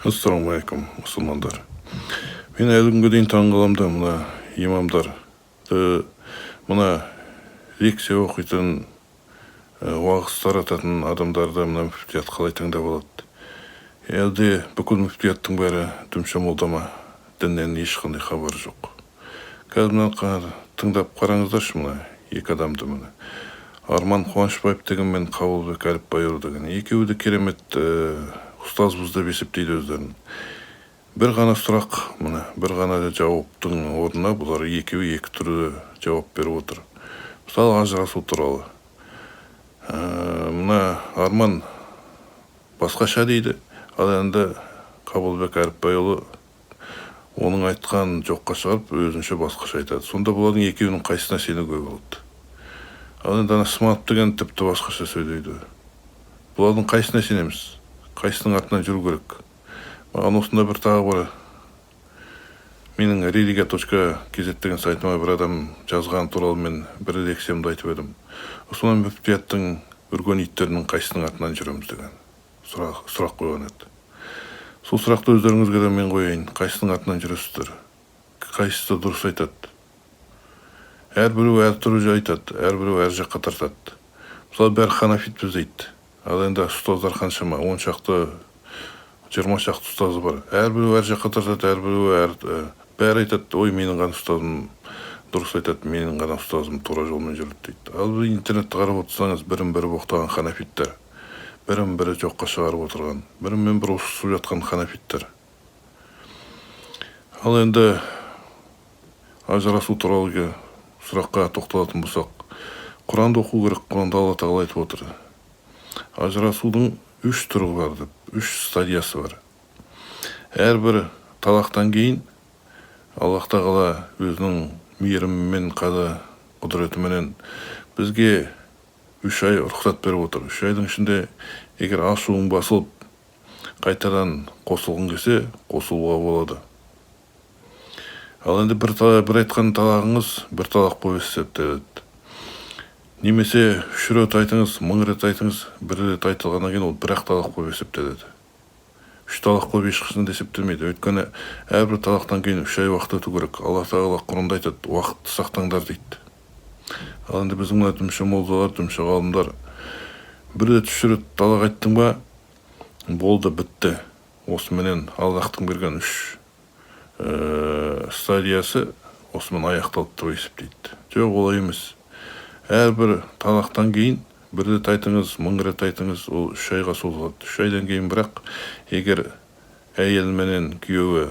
Ассалаумағалейкум, мұсылмандар! Мен әлі күнге дейін таң қаламын да, мына имамдарды, мына лекция оқитын, уағыз тарататын адамдарды мына мүфтият қалай таңдап алады? Әлде бүкіл мүфтияттың бәрі дүмше молда ма, діннен ешқандай хабары жоқ? Қазір мына тыңдап қараңыздаршы мына екі адамды, міне, Арман Қуанышбаев деген мен Қабылбек Әліпбайұлы деген. Екеуі де керемет ұстазбыз деп есептейді өздерін. Бір ғана сұрақ, міне, бір ғана жауаптың орнына бұлар екеуі екі түрлі жауап беріп отыр. Мысалы, ажырасу туралы мына Арман басқаша дейді, ал енді Қабылбек Әріпбайұлы оның айтқанын жоққа шығарып, өзінше басқаша айтады. Сонда бұлардың екеуінің қайсысына сенуге болады? Ал енді ана Сманов деген тіпті басқаша сөйлейді. Бұлардың қайсысына сенеміз? Қайсысының артынан жүру керек? Маған осында бір тағы бір менің религия.kz деген сайтыма бір адам жазған туралы мен бір лекциямда айтып едім. Осынан мүфтияттың үрген иттерінің қайсысының артынан жүреміз деген сұрақ қойған еді. Сол сұрақты өздеріңізге де мен қояйын: қайсысының артынан жүресіздер? Қайсысы дұрыс айтады? Әрбіреу әртүрлі айтады, әрбіреу әр жаққа тартады. Мысалы, бәрі ханафитпіз дейді, ал енді ұстаздар қаншама, 10 шақты, 20 шақты ұстазы бар. Әрбіреу әр жаққа тартады, әрбіреуі әр, бәрі айтады: «Ой, менің ғана ұстазым дұрыс айтады, менің ғана ұстазым тура жолмен жүреді», – дейді. Ал интернетті қарап отырсаңыз, бірін бірі боқтаған ханафиттер, бірін бірі жоққа шығарып отырған, бірімен бірі ұрысып жатқан ханафиттер. Ал енді ажырасу туралы сұраққа тоқталатын болсақ, Құранды оқу керек. Құранда Алла Тағала айтып отыр, ажырасудың үш түрі бар деп, үш стадиясы бар. Әрбір талақтан кейін Аллах Тағала өзінің мейірімімен, қада құдіретіменен бізге 3 ай рұқсат беріп отыр. 3 айдың ішінде егер ашуың басылып, қайтадан қосылғың келсе, қосылуға болады. Ал енді бір айтқан талағыңыз бір талақ болып есептеледі. Немесе үш рет айтыңыз, 1000 рет айтыңыз, бір рет айтылғаннан кейін ол бір ақ талақ болып есептеледі. Үш талақ болып ешқашан да есептелмейді, өйткені әрбір талақтан кейін 3 ай уақыт өту керек. Алла Тағала Құранда айтады: «Уақытты сақтаңдар», – дейді. Ал енді біздің мына дүмше молдалар, дүмше ғалымдар: бір рет, үш рет талақ айттың ба, болды, бітті, осыменен Аллахтың берген үш стадиясы осымен аяқталды деп есептейді. Жоқ, олай емес. Әрбір талақтан кейін, бір рет айтыңыз, 1000 рет айтыңыз, ол 3 айға созылады. 3 айдан кейін бірақ егер әйел менен күйеуі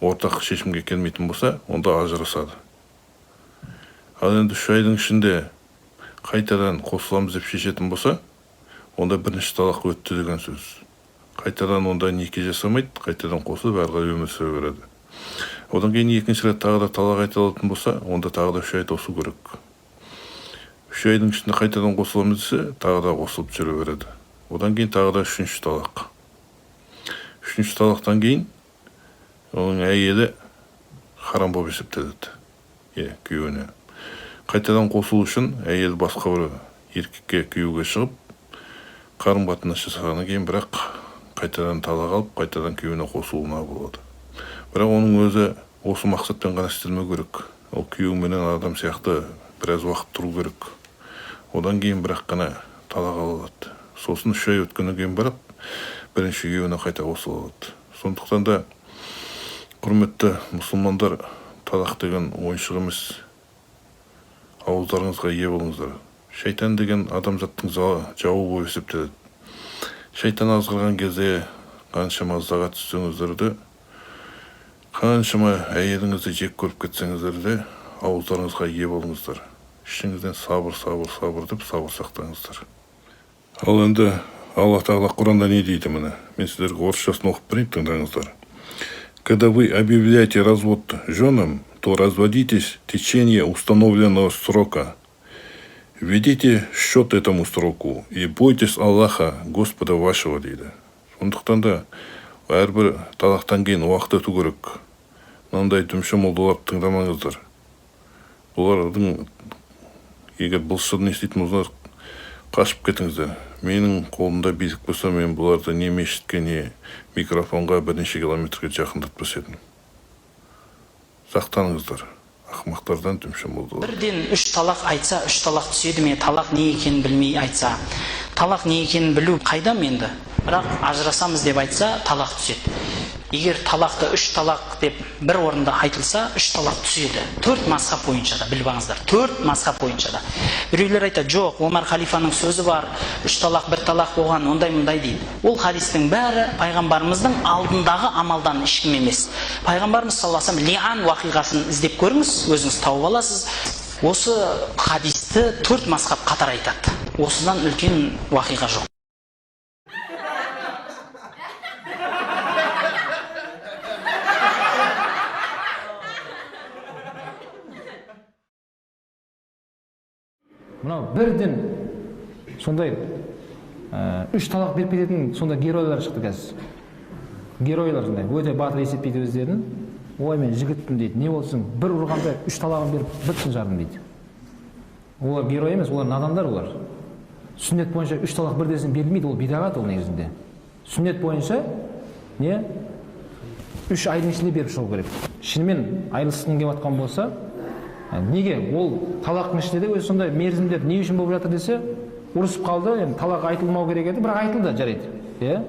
ортақ шешімге келмейтін болса, онда ажырасады. Ал енді 3 айдың ішінде қайтадан қосыламыз деп шешетін болса, онда бірінші талақ өтті деген сөз. Қайтадан онда неке жасамайды, қайтадан қосылып, әрі қарай өмір сүре береді. Одан кейін екінші рет тағы да талақ айта алатын болса, онда тағы да 3 ай тосу керек. 3 айдың ішінде қайтадан қосыламыз десе, тағы да қосылып жүре береді. Одан кейін тағы да үшінші талақ. Үшінші талақтан кейін оның әйелі харам болып есептеледі. Иә, күйеуіне қайтадан қосылу үшін әйел басқа бір еркекке күйеуге шығып, қарым қатынас жасағаннан кейін бірақ қайтадан талақ алып, қайтадан күйеуіне қосылуына болады. Бірақ оның өзі осы мақсатпен ғана істелмеу керек. Ол күйеуіменен адам сияқты біраз уақыт тұру керек. Одан кейін бірақ қана талақ ала алады. Сосын 3 ай өткеннен кейін барып бірінші күйеуіне қайта қосыла алады. Сондықтан да, құрметті мұсылмандар, талақ деген ойыншық емес. Ауыздарыңызға ие болыңыздар. Шайтан деген адамзаттың жауы болып есептеледі. Шайтан азғырған кезде қаншама ызаға түссеңіздер де, қаншама әйеліңізді жек көріп кетсеңіздер де, ауыздарыңызға ие болыңыздар. Ішіңізден «Сабыр, сабыр, сабыр» деп сабыр сақтаңыздар. Ал енді Алла Тағала Құранда не дейді? Міне, мен сіздерге орысшасын оқып берейін, тыңдаңыздар. «Когда вы объявляете развод женам, то разводитесь в течение установленного срока. Ведите счет этому сроку и бойтесь Аллаха, Господа вашего», – дейді. Сондықтан да әрбір талақтан кейін уақыт өту керек. Мынандай дүмше молдаларды тыңдамаңыздар. Бұлардың егер былшырын еститін болсаңыз. Қашып кетіңіздер. Менің қолымда билік болса, мен бұларды не мешітке, не микрофонға бірнеше километрге жақындатпас едім. Сақтаныңыздар. Ақымақтардан дүмше молдалар. Бірден 3 талақ айтса, 3 талақ түседі ме? Талақ не екенін білмей айтса. Талақ не екенін білу қайдам енді? Бірақ ажырасамыз деп айтса, талақ түседі. Егер талақты 3 талақ деп бір орында айтылса, 3 талақ түседі. 4 мазхаб бойынша да, біліп алыңыздар. 4 мазхаб бойынша да. Біреулер айтады, жоқ, Омар халифаның сөзі бар, 3 талақ, 1 талақ болған, ондай мұндай дейді. Ол хадистің бәрі пайғамбарымыздың алдындағы амалдан ешкім емес. Пайғамбарымыз саллаллаху алейхи вассалам лиан уақиғасын іздеп көріңіз, өзіңіз тауып аласыз. Осы хадисті 4 мазхаб қатар айтады. Осыдан үлкен уақиға жоқ. Мынау бірден сондай 3 талақ беріп кететін сондай геройлар шықты қазір. Геройлар сондай, өте батыр есептейді өздерін. Ой, мен жігітпін дейді, не болсын, бір ұрғанда 3 талағын беріп бітсін жарым дейді. Олар герой емес, олар надандар олар. Сүннет бойынша 3 талақ бірдесін берілмейді, ол бидағат ол негізінде. Сүннет бойынша не? 3 айдың ішінде беріп шығу керек. Шынымен айырылысқың келіп жатқан болса, неге ол талақтың ішінде де өзі сондай мерзімдер не үшін болып жатыр десе, ұрысып қалды, енді талақ айтылмау керек еді, бірақ айтылды, жарайды. Иә?